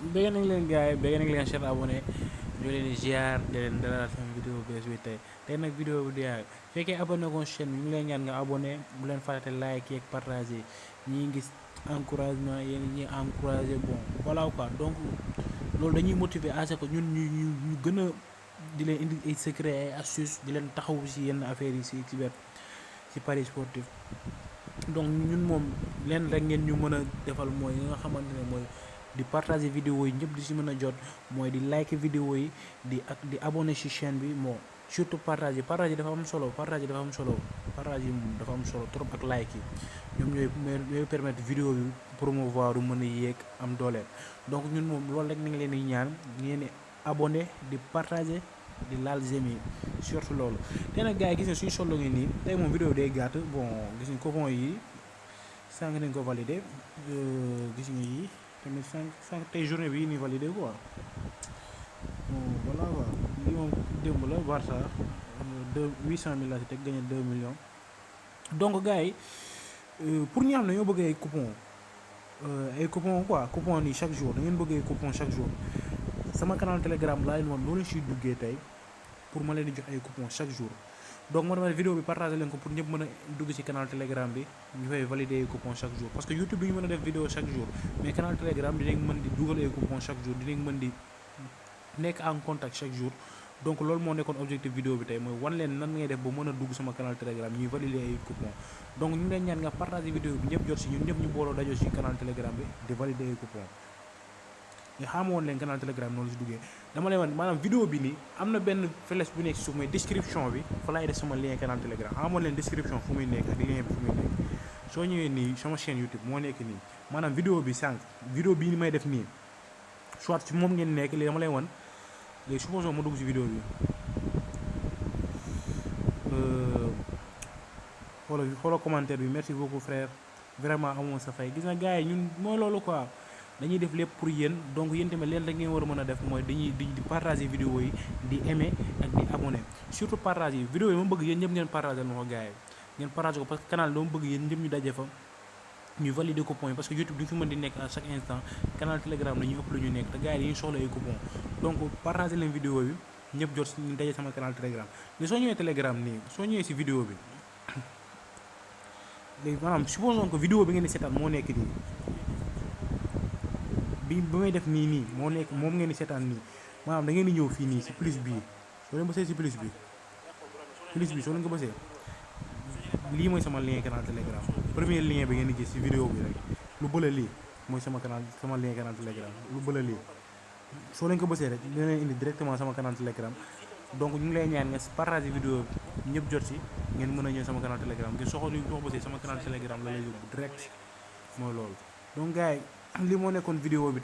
bëgg nañ leen gars yi bëgg nañ leen cher abonné ñoo leen di ziar di leen dalal sama vidéo bees bi tey nag vidéo bi di yaay fekkee abonné ko chaîne bi ñu ngi leen ñaan nga abonné bu leen fàtte like ak partager ñi ngi encouragement yéen ñi encouragé bon voilà quoi donc loolu dañuy motiver à ce que ñun ñu gën a di leen indi ay secret ay astuces di leen taxawu si yenn affaires yi si web ci paris sportif donc ñun moom leen rek ngeen ñu mën a defal mooy yi nga xamante ne mooy di partager vidéo yi ñëpp di si mën a jot mooy di like vidéo yi di abonné ci chaîne bi moo surtout partager dafa am solo partager dafa am solo trop ak like yi ñoom ñooy permettre vidéo bi promouvoir u mën a yéeg am dooleel donc ñun moom loolu rek ni ngi leen di ñaan ngeen abonné di partager di laal j'aime yi surtout loolu te nag gars yi gis nga suñu solo ngi nii tey moom vidéo day gàtt bon gis nga coupon yi sànq nañ ko validé gis nga yi tamit sànq tey journée bi ni validé quoi bon voilà quoi lii moom démb la Barça 800 000 la si teg gagné 2 millions donc gars yi pour ñi xam ne ñoo bëgg ay coupon quoi coupon nii chaque jour da ngeen bëgg ay coupon chaque jour sama canal télégramme laa leen woon loolu siy duggee tey pour ma leen di jox ay coupon chaque jour donc moo tax vidéo bi partagé leen ko pour ñëpp mën a dugg ci canal telegram bi ñu fay valider ay coupon chaque jour parce que YouTube bi ñu mën a def vidéo chaque jour mais canal telegram dinañ mën di dugal ay coupon chaque jour dinañ mën di nekk en contact chaque jour donc loolu moo nekkoon objectif vidéo bi tey mooy wan leen nan ngay def ba mën a dugg sama canal telegram ñuy valider ay coupon donc ñu ngi leen ñaan nga partagé vidéo bi ñëpp jot ci ñun ñëpp ñu booloo dajoo ci canal telegram bi di valider ay coupon nga xamoon leen canal telegram noonu la si duggee dama lay wan maanaam vidéo bi nii am na benn flèche bu nekk si suuf mooy description bi fa laay def sama lien canal telegram xamoon leen description fu muy nekk ak lien bi fu muy nekk soo ñëwee nii sama chaîne YouTube moo nekk nii maanaam vidéo bi sànq vidéo bii ni may def nii soit ci moom ngeen nekk léegi dama lay wan léegi supposons ma dugg si vidéo bi xoolal commentaire bi merci beaucoup frère vraiment amoon sa fay gis nga gars yi ñun mooy loolu quoi dañuy def lépp pour yéen donc yéen tamit leen rek ngeen war a mën a def mooy dañuy di partager vidéo yi di aimer ak di abonné surtout partager yi vidéo yi ma bëgg yéen ñëpp ngeen partager ma ko gars yi ngeen partager ko parce que canal dama bëgg yéen ñëpp ñu daje fa ñu valider coupon yi parce que YouTube duñu fi mën di nekk à chaque instant canal telegram la ñuy ëpp lu ñu nekk te gars yi dañuy soxla ay coupon donc partager leen vidéo bi ñëpp jot ñu daje sama canal telegram mais soo ñëwee telegram nii soo ñëwee si vidéo bi léegi maanaam supposons que vidéo bi ngeen di seetaan moo nekk nii bi may def nii moo nekk moom ngeen di seetaan nii maanaam da ngeen di ñëw fii nii si plus bii soo leen bësee si plus bi soo leen ko bësee lii mooy sama lien canal telegram premier lien bi ngeen di gis si vidéo bi rek lu bëla lii mooy sama lien canal telegram lu bëla lii soo leen ko bësee rek dina leen indi directement sama canal telegram donc ñu ngi lay ñaan nga partager vidéo bi ñëpp jot si ngeen mën a ñëw sama canal telegram ngeen soxla ñu ko bësee sama canal telegram la lay yóbbu direct mooy loolu donc gars yi li moo nekkoon vidéo bi